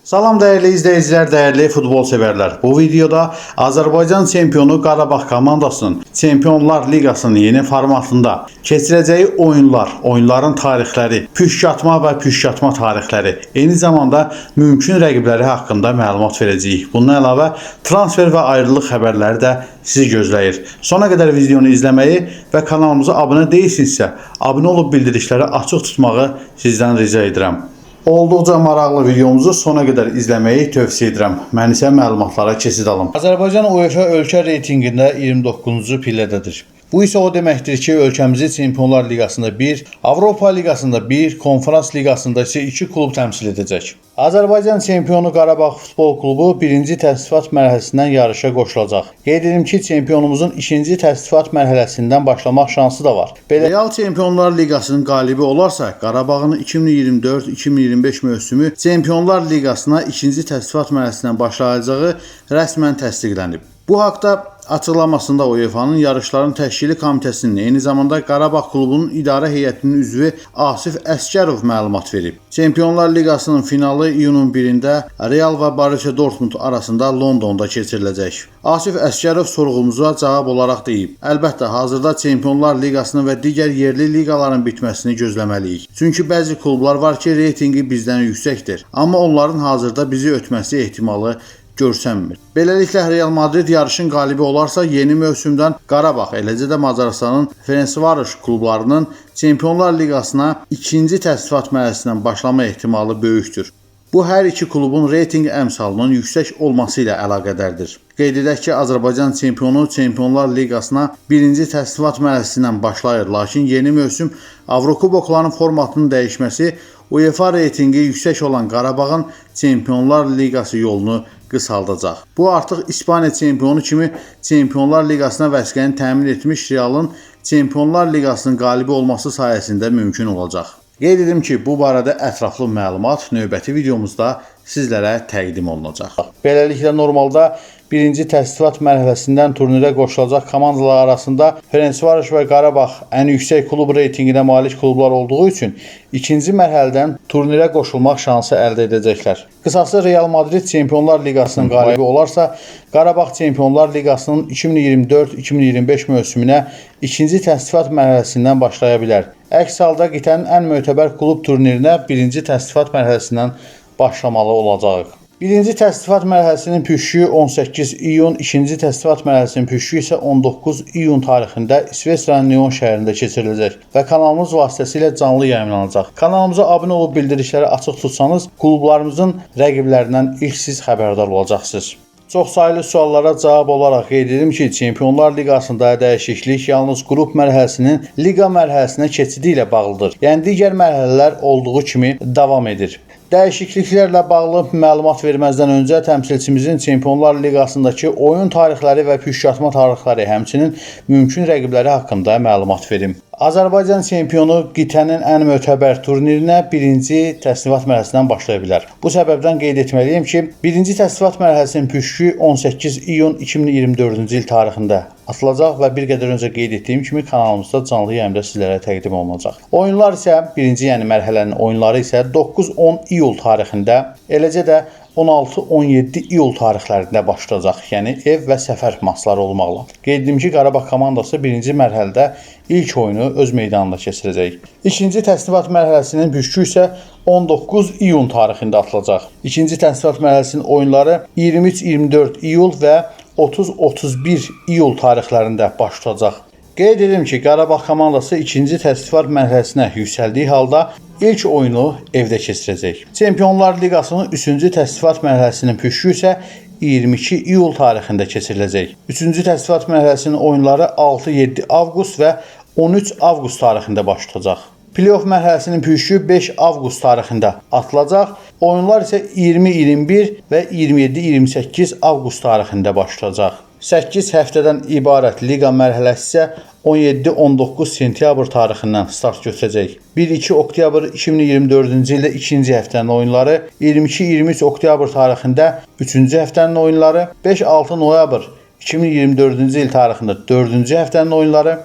Salam dəyərli izləyicilər, dəyərli futbol sevərlər. Bu videoda Azərbaycan çempionu Qarabağ komandasının Çempionlar Liqasının yeni formatında keçirəcəyi oyunlar, oyunların tarixləri, püşk atma və püşk atma tarixləri, eyni zamanda mümkün rəqibləri haqqında məlumat verəcəyik. Bundan əlavə transfer və ayrılıq xəbərləri də sizi gözləyir. Sona qədər videonu izləməyi və kanalımıza abunə deyilsinizsə, abunə olub bildirişləri açıq tutmağı sizdən rica edirəm. Olduqca maraqlı videomuzu sona qədər izləməyi tövsiyə edirəm. Mən isə məlumatlara keçid alım. Azərbaycan UEFA ölkə reytinqində 29-cu pillədədir. Bu isə o deməkdir ki, ölkəmizi Çempionlar Liqasında 1, Avropa Liqasında 1, Konfrans Liqasında isə 2 klub təmsil edəcək. Azərbaycan çempionu Qarabağ Futbol Klubu birinci təsnifat mərhələsindən yarışa qoşulacaq. Qeyd edim ki, çempionumuzun ikinci təsnifat mərhələsindən başlamaq şansı da var. Belə Real Çempionlar Liqasının qalibi olarsa, Qarabağın 2024-2025 mövsümü Çempionlar Liqasına ikinci təsnifat mərhələsindən başlayacağı rəsmən təsdiqlənib. Bu haqda açıqlamasında UEFA-nın yarışların təşkili komitəsinin, eyni zamanda Qarabağ klubunun idarə heyətinin üzvü Asif Əsgərov məlumat verib. Çempionlar Liqasının finalı iyunun 1-də Real və Borussia Dortmund arasında Londonda keçiriləcək. Asif Əsgərov sorğumuza cavab olaraq deyib: "Əlbəttə, hazırda Çempionlar Liqasının və digər yerli liqaların bitməsini gözləməliyik. Çünki bəzi klublar var ki, reytinqi bizdən yüksəkdir, amma onların hazırda bizi ötməsi ehtimalı görsənmir. Beləliklə Real Madrid yarışın qalibi olarsa yeni mövsümdən Qarabağ, eləcə də Macarıstanın Ferencvaros klublarının Çempionlar Liqasına ikinci təsnifat mərhələsindən başlama ehtimalı böyükdür. Bu hər iki klubun reytinq əmsalının yüksək olması ilə əlaqədardır. Qeyd edək ki, Azərbaycan çempionu Çempionlar Liqasına birinci təsnifat mərhələsindən başlayır, lakin yeni mövsüm Avrokubokların formatının dəyişməsi UEFA reytinqi yüksək olan Qarabağın Çempionlar Liqası yolunu qısaldacaq. Bu artıq İspaniya çempionu kimi Çempionlar Liqasına vəsiqəni təmin etmiş Realın Çempionlar Liqasının qalibi olması sayəsində mümkün olacaq. Qeyd edim ki, bu barədə ətraflı məlumat növbəti videomuzda sizlərə təqdim olunacaq. Beləliklə normalda birinci təsnifat mərhələsindən turnirə qoşulacaq komandalar arasında Ferencvaros və Qarabağ ən yüksək klub reytinqinə malik klublar olduğu üçün ikinci mərhələdən turnirə qoşulmaq şansı əldə edəcəklər. Qısası Real Madrid Çempionlar Liqasının qalibi olarsa, Qarabağ Çempionlar Liqasının 2024-2025 mövsümünə ikinci təsnifat mərhələsindən başlaya bilər. Əks halda qitənin ən mötəbər klub turnirinə birinci təsnifat mərhələsindən başlamalı olacağıq. Birinci təsnifat mərhələsinin püşkü 18 iyun, ikinci təsnifat mərhələsinin püşkü isə 19 iyun tarixində İsveçrənin Nyon şəhərində keçiriləcək və kanalımız vasitəsilə canlı yayımlanacaq. Kanalımıza abunə olub bildirişləri açıq tutsanız, klublarımızın rəqiblərindən ilk siz xəbərdar olacaqsınız. Çoxsaylı suallara cavab olaraq qeyd edim ki, Çempionlar Liqasında dəyişiklik yalnız qrup mərhələsinin liqa mərhələsinə keçidi ilə bağlıdır. Yəni digər mərhələlər olduğu kimi davam edir. Dəyişikliklərlə bağlı məlumat verməzdən öncə təmsilçimizin Çempionlar Liqasındakı oyun tarixləri və püşk atma tarixləri, həmçinin mümkün rəqibləri haqqında məlumat verim. Azərbaycan çempionu qitənin ən mötəbər turnirinə birinci təsnifat mərhələsindən başlaya bilər. Bu səbəbdən qeyd etməliyim ki, birinci təsnifat mərhələsinin püşkü 18 iyun 2024-cü il tarixində atılacaq və bir qədər öncə qeyd etdiyim kimi kanalımızda canlı yayımda sizlərə təqdim olunacaq. Oyunlar isə birinci, yəni mərhələnin oyunları isə 9-10 iyul tarixində, eləcə də 16-17 iyul tarixlərində başlayacaq. Yəni ev və səfər maçları olmaqla. Qeyd edim ki, Qarabağ komandası birinci mərhələdə ilk oyunu öz meydanında keçirəcək. İkinci təsnifat mərhələsinin püşkü isə 19 iyun tarixində atılacaq. İkinci təsnifat mərhələsinin oyunları 23-24 iyul və 30-31 iyul tarixlərində baş tutacaq. Qeyd edim ki, Qarabağ komandası ikinci təsnifat mərhələsinə yüksəldiyi halda ilk oyunu evdə keçirəcək. Çempionlar Liqasının 3-cü təsnifat mərhələsinin püşkü isə 22 iyul tarixində keçiriləcək. 3-cü təsnifat mərhələsinin oyunları 6-7 avqust və 13 avqust tarixində baş tutacaq. Play-off mərhələsinin püşkü 5 avqust tarixində atılacaq. Oyunlar isə 20-21 və 27-28 avqust tarixində baş tutacaq. 8 həftədən ibarət liqa mərhələsi isə 17-19 sentyabr tarixindən start götürəcək. 1-2 oktyabr 2024-cü ildə ikinci həftənin oyunları, 22-23 oktyabr tarixində üçüncü həftənin oyunları, 5-6 noyabr 2024-cü il tarixində dördüncü həftənin oyunları,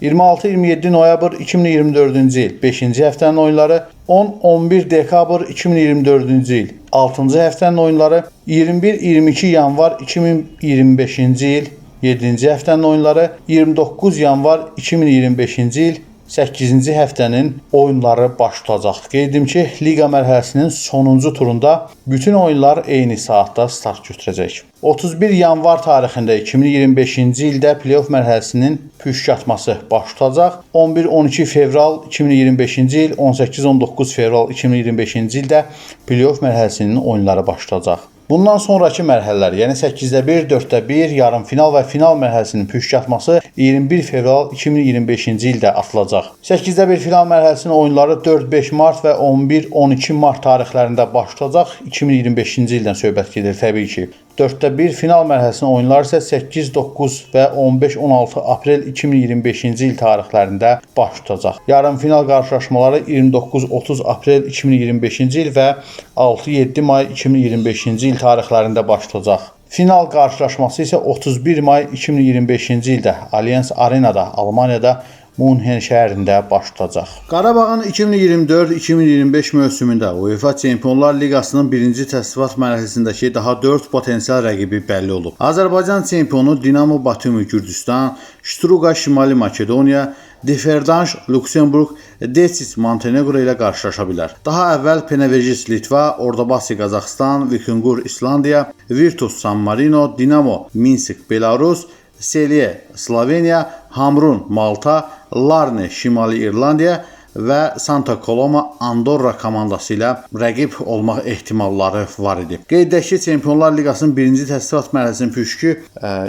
26-27 noyabr 2024-cü il 5-ci həftənin oyunları, 10-11 dekabr 2024-cü il 6-cı həftənin oyunları, 21-22 yanvar 2025-ci il 7-ci həftənin oyunları, 29 yanvar 2025-ci il 8-ci həftənin oyunları baş tutacaq. Qeyd edim ki, liqa mərhələsinin sonuncu turunda bütün oyunlar eyni saatda start götürəcək. 31 yanvar tarixində 2025-ci ildə play-off mərhələsinin püşk atması baş tutacaq. 11-12 fevral 2025-ci il, 18-19 fevral 2025-ci ildə play-off mərhələsinin oyunları baş tutacaq. Bundan sonrakı mərhələlər, yəni 8-də 1, 4-də 1, yarımfinal və final mərhələsinin püşk atması 21 fevral 2025-ci ildə atılacaq. 8-də 1 final mərhələsinin oyunları 4-5 mart və 11-12 mart tarixlərində baş tutacaq. 2025-ci ildən söhbət gedir təbii ki. 4-də 1 final mərhələsinin oyunları isə 8, 9 və 15-16 aprel 2025-ci il tarixlərində baş tutacaq. Yarımfinal qarşılaşmaları 29-30 aprel 2025-ci il və 6-7 may 2025-ci il tarixlərində baş tutacaq. Final qarşılaşması isə 31 may 2025-ci ildə Allianz Arenada, Almaniyada Münhen şəhərində baş tutacaq. Qarabağın 2024-2025 mövsümündə UEFA Çempionlar Liqasının birinci təsnifat mərhələsindəki daha 4 potensial rəqibi bəlli olub. Azərbaycan çempionu Dinamo Batumi Gürcüstan, Struga Şimali Makedoniya, Differdange Lüksemburq, Decis Montenegro ilə qarşılaşa bilər. Daha əvvəl Penevejis Litva, Ordabasi Qazaxıstan, Vikingur İslandiya, Virtus San Marino, Dinamo Minsk Belarus, Selye Sloveniya, Hamrun Malta, Larne Şimali İrlandiya və Santa Coloma Andorra komandası ilə rəqib olmaq ehtimalları var idi. Qeyd edək ki, Çempionlar Liqasının birinci təsnifat mərhələsinin püşkü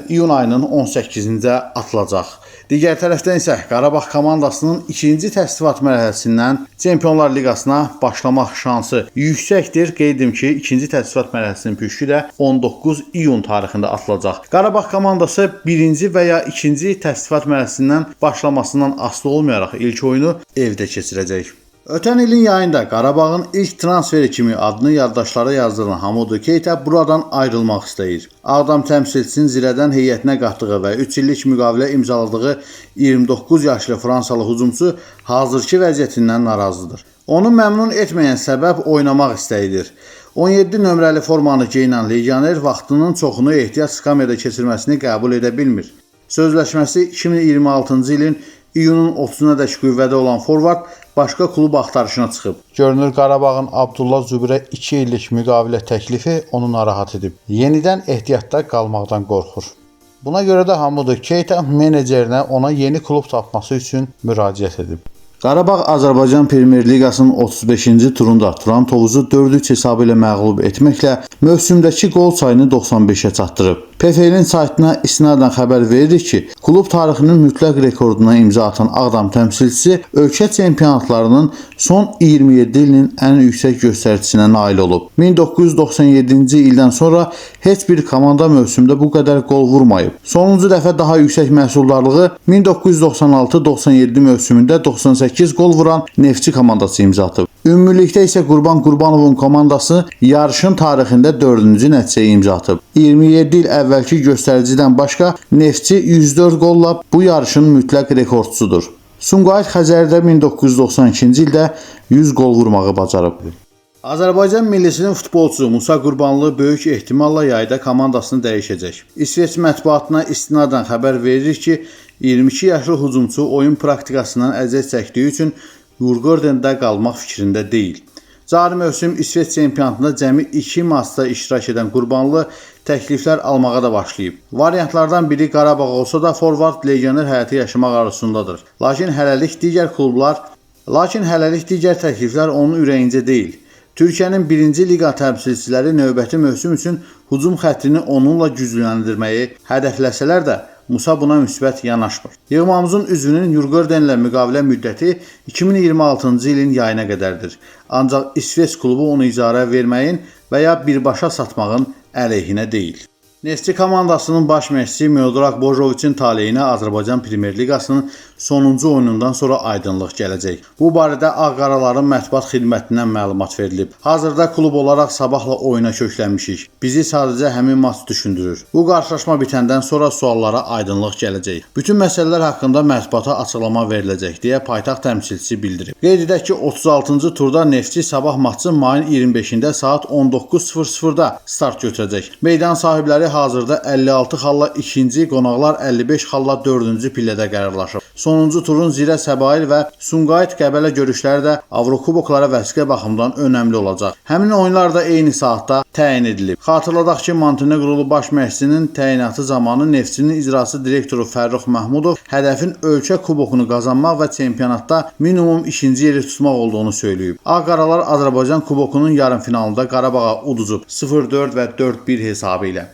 iyun ayının 18-də atılacaq. Digər tərəfdən isə Qarabağ komandasının ikinci təsnifat mərhələsindən Çempionlar Liqasına başlamaq şansı yüksəkdir. Qeyd edim ki, ikinci təsnifat mərhələsinin püşkü də 19 iyun tarixində atılacaq. Qarabağ komandası birinci və ya ikinci təsnifat mərhələsindən başlamasından asılı olmayaraq ilk oyunu evdə keçirəcək. Ötən ilin yayında Qarabağın ilk transferi kimi adını yaddaşlara yazdıran Hamudu Keita buradan ayrılmaq istəyir. Ağdam təmsilçisinin Zirədən heyətinə qatdığı və 3 illik müqavilə imzaladığı 29 yaşlı Fransalı hücumçu hazırki vəziyyətindən narazıdır. Onu məmnun etməyən səbəb oynamaq istəyidir. 17 nömrəli formanı geyinən legioner vaxtının çoxunu ehtiyat skamyada keçirməsini qəbul edə bilmir. Sözləşməsi 2026-cı ilin iyunun 30-una dək qüvvədə olan forvard başqa klub axtarışına çıxıb. Görünür Qarabağın Abdullah Zübirə 2 illik müqavilə təklifi onu narahat edib. Yenidən ehtiyatda qalmaqdan qorxur. Buna görə də Hamudu Keita menecerinə ona yeni klub tapması üçün müraciət edib. Qarabağ Azərbaycan Premyer Liqasının 35-ci turunda Turan Tovuzu 4-3 hesabı ilə məğlub etməklə mövsümdəki qol sayını 95-ə çatdırıb. PFL-in saytına istinadən xəbər veririk ki, klub tarixinin mütləq rekorduna imza atan Ağdam təmsilçisi ölkə çempionatlarının son 27 ilinin ən yüksək göstəricinə nail olub. 1997-ci ildən sonra heç bir komanda mövsümdə bu qədər qol vurmayıb. Sonuncu dəfə daha yüksək məhsuldarlığı 1996-97 mövsümündə 98 qol vuran Neftçi komandası imza atıb. Ümumilikdə isə Qurban Qurbanovun komandası yarışın tarixində 4-cü nəticəyə imza atıb. 27 il əvvəlki göstəricidən başqa Neftçi 104 qolla bu yarışın mütləq rekordçusudur. Sumqayıt Xəzərdə 1992-ci ildə 100 qol vurmağı bacarıb. Azərbaycan millisinin futbolçusu Musa Qurbanlı böyük ehtimalla yayda komandasını dəyişəcək. İsveç mətbuatına istinadən xəbər veririk ki, 22 yaşlı hücumçu oyun praktikasından əziyyət çəkdiyi üçün Djurgårdenda qalmaq fikrində deyil. Cari mövsüm İsveç çempionatında cəmi 2 maçda iştirak edən Qurbanlı təkliflər almağa da başlayıb. Variantlardan biri Qarabağ olsa da forvard legioner həyatı yaşamaq arzusundadır. Lakin hələlik digər təkliflər onun ürəyincə deyil. Türkiyənin birinci liqa təmsilçiləri növbəti mövsüm üçün hücum xəttini onunla gücləndirməyi hədəfləsələr də Musa buna müsbət yanaşmır. Yığmamızın üzvünün Djurgårdenlə müqavilə müddəti 2026-cı ilin yayına qədərdir. Ancaq İsveç klubu onu icarə verməyin və ya birbaşa satmağın əleyhinə deyil. Neftçi komandasının baş məşqçisi Miodrag Bojoviçin taleyinə Azərbaycan Premyer Liqasının sonuncu oyunundan sonra aydınlıq gələcək. Bu barədə Ağqaraların mətbuat xidmətindən məlumat verilib. Hazırda klub olaraq sabahla oyuna köklənmişik. Bizi sadəcə həmin maç düşündürür. Bu qarşılaşma bitəndən sonra suallara aydınlıq gələcək. Bütün məsələlər haqqında mətbuata açıqlama veriləcək, deyə paytaxt təmsilçisi bildirib. Qeyd edək ki, 36-cı turda Neftçi sabah maçı mayın 25-də saat 19:00-da start götürəcək. Meydan sahibləri hazırda 56 xalla ikinci, qonaqlar 55 xalla dördüncü pillədə qərarlaşıb. Sonuncu turun Zirə Səbail və Sumqayıt Qəbələ görüşləri də Avrokuboklara vəsiqə baxımından önəmli olacaq. Həmin oyunlar da eyni saatda təyin edilib. Xatırladaq ki, Monteneqrolu baş məşqçinin təyinatı zamanı Neftçinin icraçı direktoru Fərrux Mahmudov hədəfin ölkə kubokunu qazanmaq və çempionatda minimum ikinci yeri tutmaq olduğunu söyləyib. Ağqaralar Azərbaycan kubokunun yarımfinalında Qarabağa uduzub 0-4 və 4-1 hesabı ilə.